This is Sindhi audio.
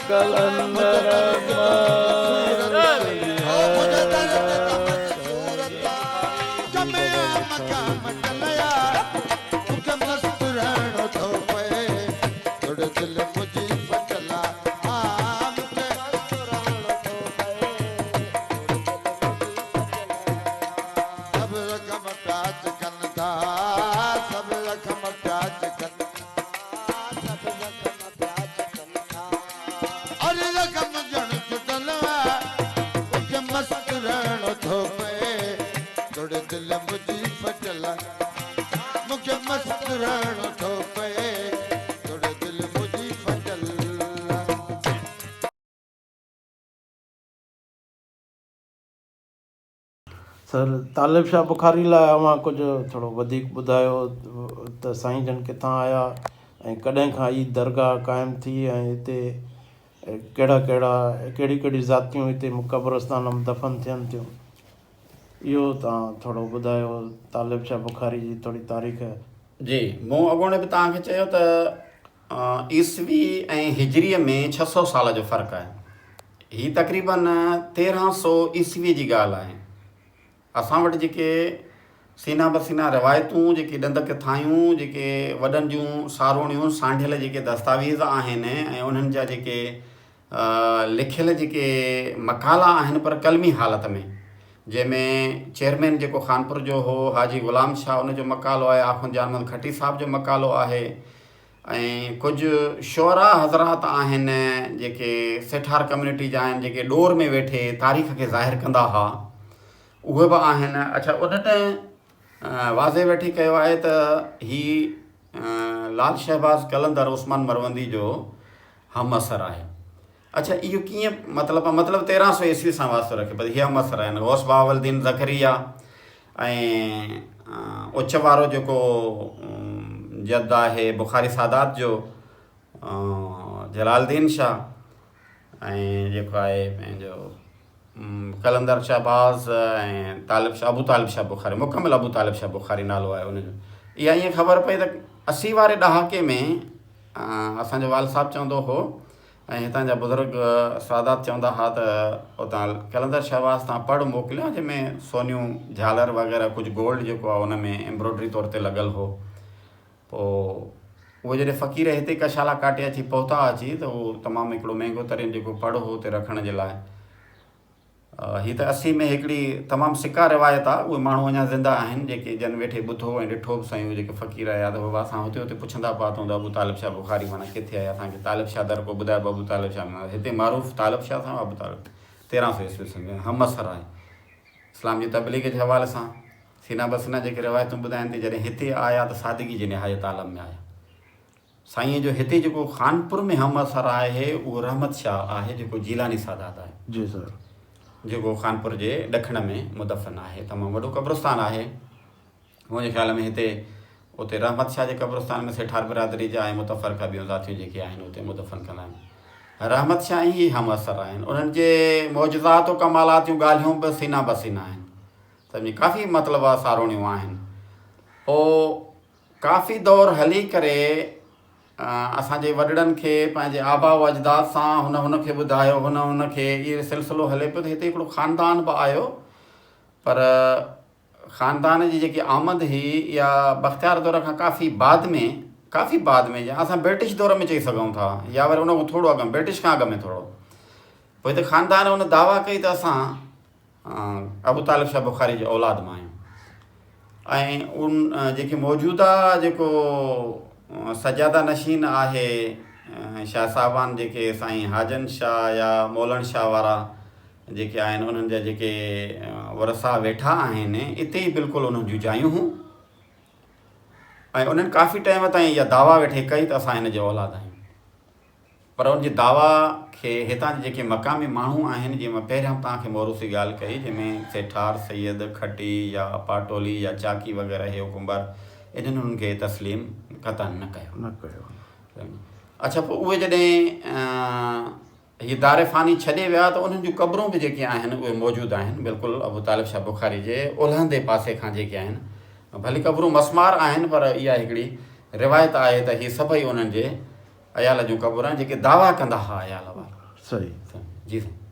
قلندر سر طالب شاهه بخاري لاء اوهان ڪجهه ٿورو وڌيڪ ٻڌايو ته سائين جن ڪٿان آيا ۽ ڪڏهن کان هي درگاهه قائم ٿي ۽ هتي ڪهڙا ڪهڙا ڪهڙي ڪهڙي ذاتيون هتي قبرستان ۾ دفن ٿين ٿيون اهو توهان ٿورو ٻڌايو طالب شاهه بخاري جي ٿوري تاريخ. جي مون اڳوڻي به توهان کي چيو ته عيسوي ۽ هجريء ۾ 600 سال جو فرق آهي. هي تقريباً 1300 عيسويء جي ڳالهه آهي. اسان وٽ جيڪي سينا بسينا روايتون، جيڪي ڏند ڪٿايون، جيڪي وڏن جون ساروڻيون سانڍيل جيڪي دستاويز آهن ۽ انهن جا جيڪي لکيل جيڪي مقالا آهن پر قلمي حالت ۾ جنهن ۾ چيئرمين جيڪو خانپور جو هو حاجي غلام شاهه ان جو مقالو آهي، آخوند جان محمد کٽي صاحب جو مقالو آهي ۽ ڪجهه شعراء حضرات آهن جيڪي سيٺار ڪميونٽي جا آهن جيڪي ڏور ۾ ويٺي تاريخ کي ظاهر ڪندا هئا اهي به آهن. اڇا انهن واضح ويٺي ڪيو آهي ته هي لال شهباز قلندر عثمان مروندي جو همعصر آهي. اڇا اهو ڪيئن مطلب مطلب 1300 عيسوي سان واسطو رکي پر هي همعصر آهن غوث بهاوالدين زڪريا ۽ اچ وارو جيڪو جد آهي بخاري سادات جو جلال الدين شاهه ۽ جيڪو آهي پنهنجو قلندر شهباز ۽ طالب شاهه ابو طالب شاهه بخاري مڪمل ابو طالب شاهه بخاري نالو آهي ان جو اها ائين خبر پئي ته 80 واري ڏهاڪي ۾ اسان جو والد صاحب چوندو هو ۽ هتان جا بزرگ سادات چوندا ها ته اتان قلندر شهباز تان پڙ موڪليا جنهن ۾ سونيون جهالر وغيره ڪجهه گولڊ جيڪو آهي ان ۾ ايمبروڊري طور تي لڳل هو پوء اهي جڏهن فقير هتي ڪشالا ڪاٽي اچي پهتا اچي ته اهو تمام هڪڙو مهنگو ترين جيڪو پڙ هو اتي رکڻ جي لاء هي ته 80 ۾ هڪڙي تمام سڪا روايت آ، اهي ماڻهو اڃا زنده آهن جيڪي جن ويٺي ٻڌو ۽ ڏٺو به سهي اهي جيڪي فقير آيا ته بابا اسان هتي هتي پڇندا پيا اٿون ته ابو طالب شاهه بخاري معنيٰ ڪٿي آهي اسان کي طالب شاهه در ڪو ٻڌائي ابو طالب شاهه معنيٰ هتي معروف طالب شاهه سان ابو طالب 1300 عيسوي سن ۾ همعصر آهي اسلام جي تبليغ جي حوالي سان سينا بسينا جيڪي روايتون ٻڌائين ٿي جڏهن هتي آيا ته سادگي جي نهايت عالم ۾ آيا. سائينء جو هتي جيڪو خانپور ۾ همعصر آهي اهو رحمت شاهه آهي جيڪو جيلاني سادات آهي. جي سر. جيڪو خانپور جي ڏکڻ ۾ مدفن آهي. تمام وڏو قبرستان آهي. منهنجي خيال ۾ هتي اتي رحمت شاهه جي قبرستان ۾ سيٺار برادري جا ۽ متفرقه ٻيون ذاتيون جيڪي آهن اتي مدفن ڪندا آهن. رحمت شاهه ئي همعصر آهن. انهن جي معجزات و ڪمالات جون ڳالهيون به سينا بسينا آهن. سمجهي ڪافي مطلب ساروڻيون آهن. پوء ڪافي دور هلي ڪري اسان جي وڏڙن کي پنهنجي آبا و اجداد سان هن هن کي ٻڌايو هن هن کي اهو سلسلو هلي پيو ته هتي هڪڙو خاندان به آيو پر خاندان جي جيڪي آمد هئي اها بختيار دور کان ڪافي بعد ۾ ڪافي بعد ۾ يا اسان برٽش دور ۾ چئي سگهون ٿا يا وري ان کان ٿورو اڳ ۾ برٽش کان اڳ ۾ ٿورو پوء هتي خاندان ان دعويٰ ڪئي ته اسان ابو طالب شاهه بخاري جي اولاد مان آهيون ۽ ان جيڪي موجوده جيڪو سجاده نشين آهي شاهه صاحبان جيڪي سائين حاجن شاهه يا مولڻ شاهه وارا جيڪي آهن انهن جا جيڪي ورثا ويٺا آهن اتي ئي بلڪل انهن جون جايون هون ۽ انهن ڪافي ٽائيم تائين اها دعويٰ ويٺي ڪئي ته اسان هن جي اولاد آهيون پر ان جي دعويٰ کي هتان جي جيڪي مقامي ماڻهو آهن، جيئن مان پهريان به توهان کي موروثي ڳالهه ڪئي، جنهن ۾ سيٺار، سيد، کٽي يا پاٽولي يا چاڪي وغيره هي حڪمبر انهن انهن کي تسليم قطعاً نه ڪيو. نه ڪيو. اڇا پوء اهي جڏهن هي دار فاني ڇڏي ويا ته انهن جون قبرون به جيڪي آهن اهي موجود آهن بلڪل ابو طالب شاهه بخاري جي اولهندي پاسي کان جيڪي آهن ڀلي قبرون مسمار آهن پر اها هڪڙي روايت آهي ته هي سڀئي انهن جي. ايال جون قبرون آهن جيڪي دعويٰ ڪندا ها ايال وارا. صحيح. جي سائين.